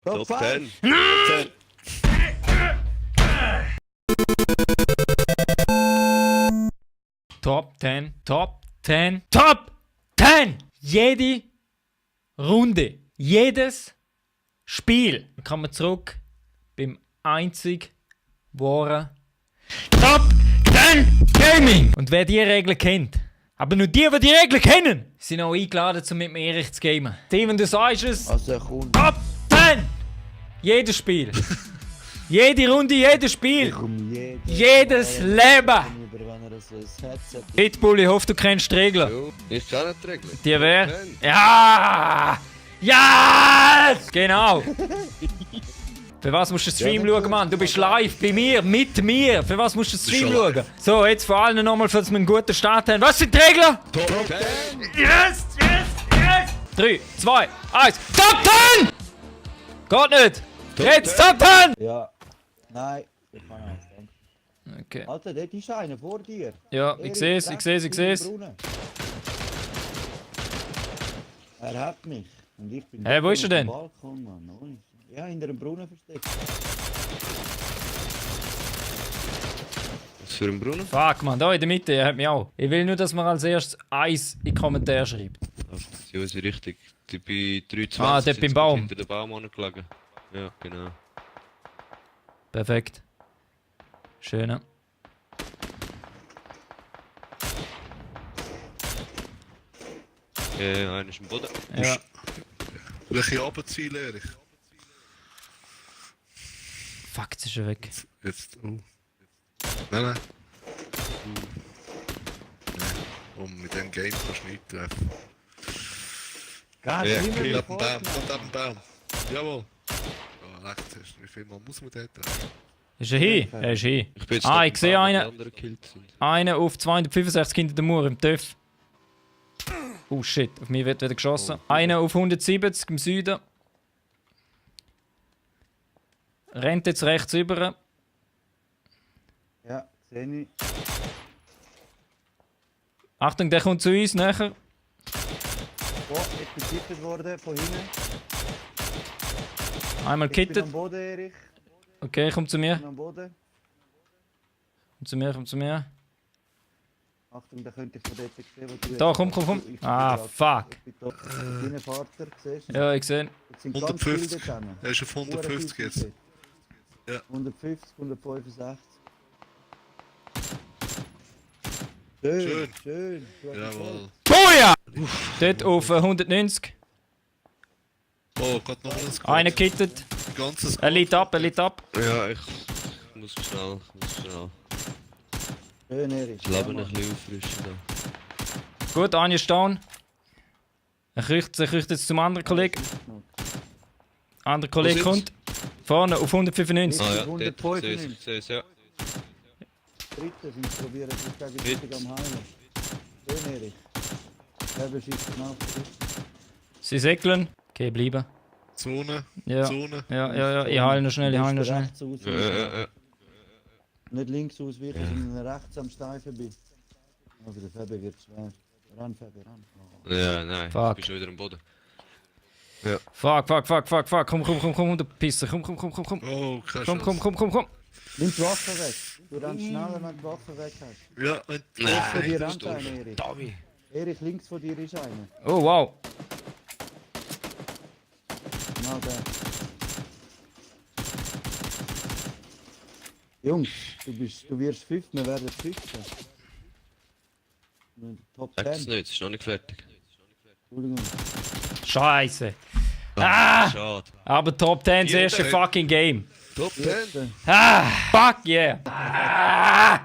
Top 10. Top 10, Top 10, Top 10! Jede Runde, jedes Spiel kann man zurück beim einzig wahren Top 10 Gaming! Und wer die Regeln kennt, aber nur die Regeln kennen, sind auch eingeladen, um mit mir Erich zu gamen. Steven, du sagst es. Also komm. Top 10! Jedes Spiel. Jede Runde, jedes Spiel. Jedes Leben. Pitbull, ich hoffe, du kennst die Regeln. Jo, ist auch nicht die Regel. Die wer? Ja! Ja! Genau! Für was musst du den Stream schauen, Mann? Du bist live bei mir, mit mir. Für was musst du den Stream schauen? So, jetzt vor allem nochmal, dass wir einen guten Start haben. Was sind die Regeln? Top 10! Yes! Yes! Yes! 3, 2, 1. Top 10! Geht nicht! Jetzt Top 10! Ja. Nein, ich kann nicht denken. Okay. Alter, dort ist einer vor dir. Ja, ich sehe es, ich sehe es, ich sehe es. Er hat mich. Und ich bin Hey, wo ist er denn? Balkon, Mann. Nice. Ja, hinter dem Brunnen versteckt. Was für ein Brunnen? Fuck, man, da in der Mitte, er hat mich auch. Ich will nur, dass man als erstes eins in die Kommentare schreibt. Ja, ist richtig. Die bei 23 Ah, dort beim Baum. hinter dem Baum angelegen. Ja, genau. Perfekt. Schön. Einer ist im Boden. Ja. Welche Abendziele, Erich? Fuck, jetzt ist er weg. Jetzt, oh. Nein. Und mit dem Game kannst du nicht treffen. Ganz Ja, immer Neben dem vor Baum, dir. neben dem Baum. Jawohl. Oh, recht hast du. Wie viel Mal muss man den treffen? Ist er hin? Er ist hin. Ich bin jetzt Ah, neben ich dem sehe Baum, wo einen. die anderen gekillt sind. Einer auf 265 hinter der Mauer im Töff. Oh shit, auf mich wird wieder geschossen. Einer auf 170 im Süden. Rennt jetzt rechts rüber. Ja, sehe ich. Achtung, der kommt zu uns nachher. Oh, ich bin gekittet worden von hinten. Einmal Ich bin kittet. am Boden, Erich. Okay, komm zu Ich mir. bin am Boden. Komm zu mir, komm zu mir. Achtung, da könnte ich von dort sehen, wo du Da, jetzt- komm. Ich bin Ah, gerade- fuck. Ich bin da. Deine Vater, siehst du? Ja, ich sehe. Jetzt sind ganz viele 150. dort drin. Er ist auf 150 jetzt. Ja. 150, 165. Schön. Schön. Gute Jawohl. Boja! Dort auf 190. Oh, geht noch ein Squad. Einer kittet. Die ganze Squad. Er liegt ab, er liegt ab. Ja, ich muss schnell. Schön, Erich. Das Leben ein bisschen auffrischen da. Gut, einer ist down. Er richtet jetzt zum anderen Kollegen. Anderer Kollege Wo kommt. Vorne auf 195. Ah ja, 195. ich sehe es, ja. Dritte sind es probieren, das ist gegen Hit. richtig am Heilen. Schön, Erich. Selber schießt genau für dich. Sie säckeln. Okay, bleiben. Zone. Ja. Zone. Ja. Ich heile noch schnell, ich heile noch schnell. Rechts ausweichen. Ja. Nicht links ausweichen, sondern rechts am Stein vorbei. Oh, für den Fabi wird es schwer. Ran, Fabi, ran. Oh. Ja, nein, Fuck. ich bin schon wieder am Boden. Fuck. Komm, du Pisser. Komm. Oh, keine Komm. Nimm die Waffe weg. Du rennst schneller, wenn du die Waffe weg hast. Ja, und Links von dir das rennt ist doof. einer, Erich. Tommy. Erich, links von dir ist einer. Oh, wow. Genau der. Jungs, du wirst 5, wir werden 15. Top Sag es 10. nicht, es ist noch nicht fertig. Entschuldigung. Scheiße. Ah! Schade. Aber Top 10 das erste Ja. fucking Game. Top 10. Ah! Fuck yeah. Ah!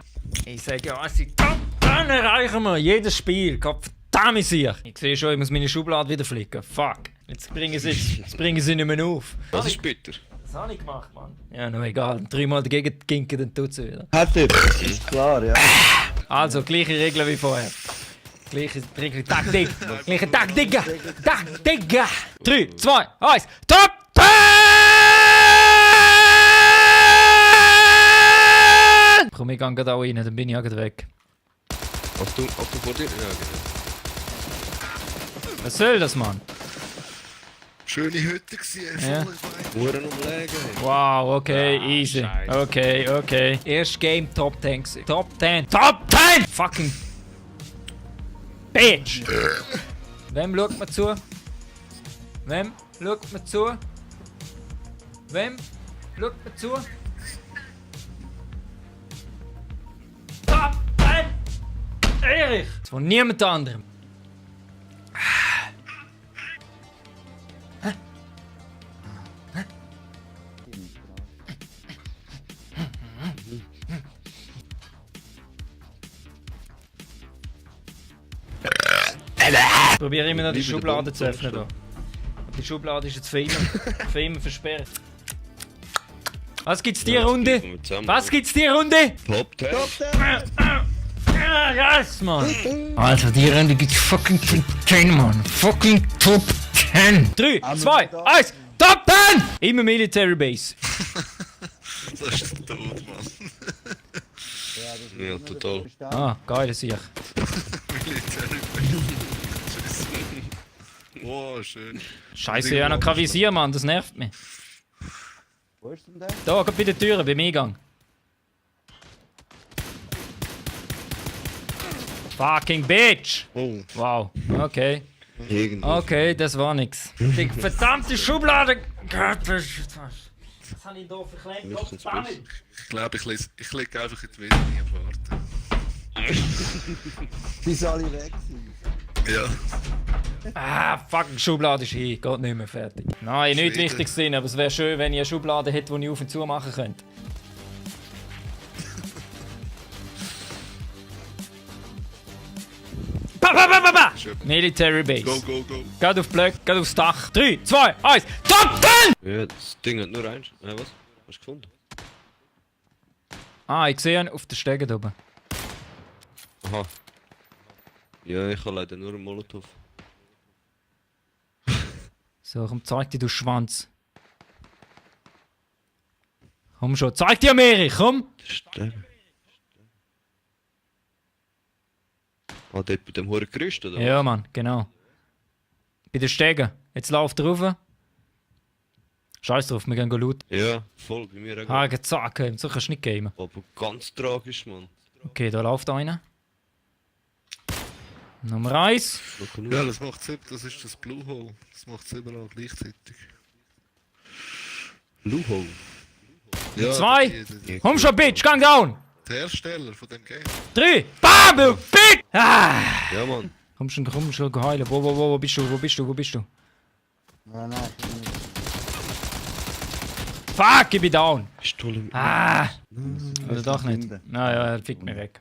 Ich sage, was ich Top 10 erreichen wir. Jedes Spiel. Gott verdammt sicher. Ich sehe schon, ich muss meine Schublade wieder flicken. Fuck. Jetzt bringen sie nicht mehr auf. Das ist bitter. Was habe ich gemacht, Mann? Ja, noch egal. 3-mal dagegen ginken, dann tut sie wieder. Hat ist klar, ja. Also, gleiche Regeln wie vorher. Gleiche Taktik. Gleiche Taktik. 3, 2, 1. Top 10! Komm, ich gehe gerade auch rein, dann bin ich auch gerade weg. Achtung vor dir. Ja, genau. Was soll das, Mann? Schöne Hütte gewesen, Ja. voll fein. Uhren umlegen. Wow, okay, easy. Scheiße. Okay. Erstes Game Top 10 gewesen. Top 10! Top 10! Fucking Bitch! Wem schaut man zu? Wem schaut man zu? Wem schaut man zu? Top 10! Erich! Von niemand anderem. Ich probiere immer noch die Lieber Schublade den zu öffnen. Da. Die Schublade ist jetzt für immer versperrt. Was gibt's die Runde? Was gibt's die Runde? Top 10. Yes, Mann! Alter, die Runde gibt's fucking Top 10, Mann! Fucking Top 10! 3, 2, 1, Top 10! Immer Military Base. Das ist der Tod, Mann. Ja, total. Ah, geil, sicher. Military. Oh, schön. Scheiße, ich habe noch kein Visier, Mann, das nervt mich. Wo ist denn der? Da, gerade bei der Tür, beim Eingang. Fucking Bitch! Oh, Wow, okay. Irgendwo. Okay, das war nix. Die verdammte Schublade! Gott, was habe ich da verklemmt? Gott, verdammt! ich glaube, ich lege einfach in die Welt und warte. Bis alle weg sind. Ja. Ah, fucking Schublade ist hin, geht nicht mehr fertig. Nein, nicht Schwede. wichtig sein, aber es wäre schön, wenn ich eine Schublade hätte, die ich auf und zu machen könnte. Ba! Schön. Military Go, Base. go, go. Geht auf Blöcke, geht aufs Dach. 3, 2, 1, Top 10! Ja, das Ding hat nur eins. Was? Hast du gefunden? Ah, ich sehe ihn auf der Stege da oben. Aha. Ja, ich habe leider nur einen Molotow. So, komm, zeig dir, du Schwanz. Komm schon, zeig dir mehr, komm! Sterben. Ah, dort bei dem hohen Gerüst, oder? Ja, Mann, genau. Bei der Stege. Jetzt lauf drauf. Scheiß drauf, wir gehen looten. Ja, voll, bei mir auch. Hagen, zack, so kannst du nicht gamen. Aber ganz tragisch, Mann. Okay, da läuft einer. Nummer 1. Ja, das macht Sinn. Das ist das Blue Hole. Das macht es überall gleichzeitig. Blue Hole. Ja, Zwei. die Komm schon, Bitch, gang down! der Hersteller von dem Game. 3. Bam, du Bitch! Ah! Ja, Mann. Komm schon, heilen. Wo bist du? Wo bist du? Nein, ich bin nicht. Fuck, ich bin down! Pistole mit. Ah! Oder doch nicht? finden. Naja, er fickt mich weg.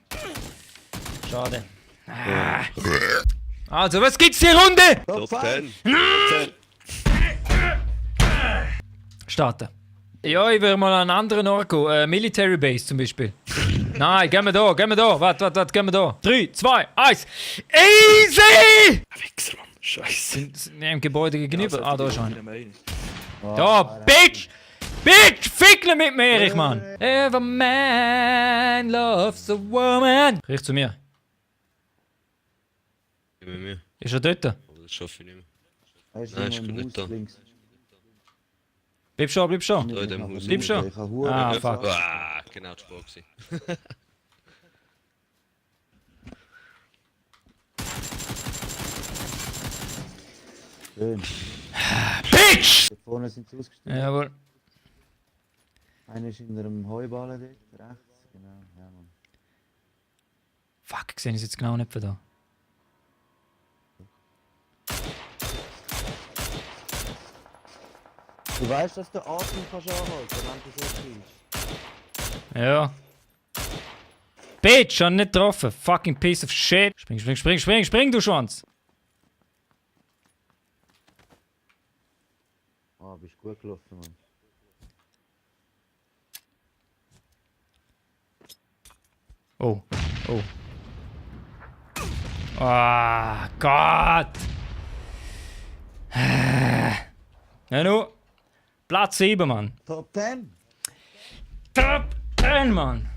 Schade. Ah. Also, was gibt's die Runde? Top 10. Starten. Ja, ich würde mal an einen anderen Ort gehen. Military Base zum Beispiel. Nein, gehen wir da. Warte, gehen wir da. 3, 2, 1. Easy! Wichser, Mann. Scheiße. Im Gebäude gegenüber. Ah, da ist einer. Oh, Da, Bitch! Bitch! Fickle mit mir, Erich, Mann! Every man loves a woman. Riech zu mir. Bei mir. Ist er dort? Aber das schaffe ich nicht mehr. Weißt Nein, du, ich im bin nicht Haus da. links. Bleib schon. Da in dem Haus. Bleib schon. Ich habe Hure. Ah, fuck. Ah, genau das war gewesen. Schön. Bitch! Da vorne sind sie ausgestellt. Jawohl. Einer ist in einem Heuballen dort, rechts. Genau, ja, Mann. Fuck, ich sehe es jetzt genau nicht von da. Du weißt, dass du Atem kannst anhalten, wenn du so spielst. Ja. Bitch, hab nicht getroffen. Fucking piece of shit. Spring, du Schwanz. Ah, bist gut gelaufen, Mann. Oh. Ah, Gott. Ja, nu. Platz 7, Mann. Top 10! Top 10, Mann.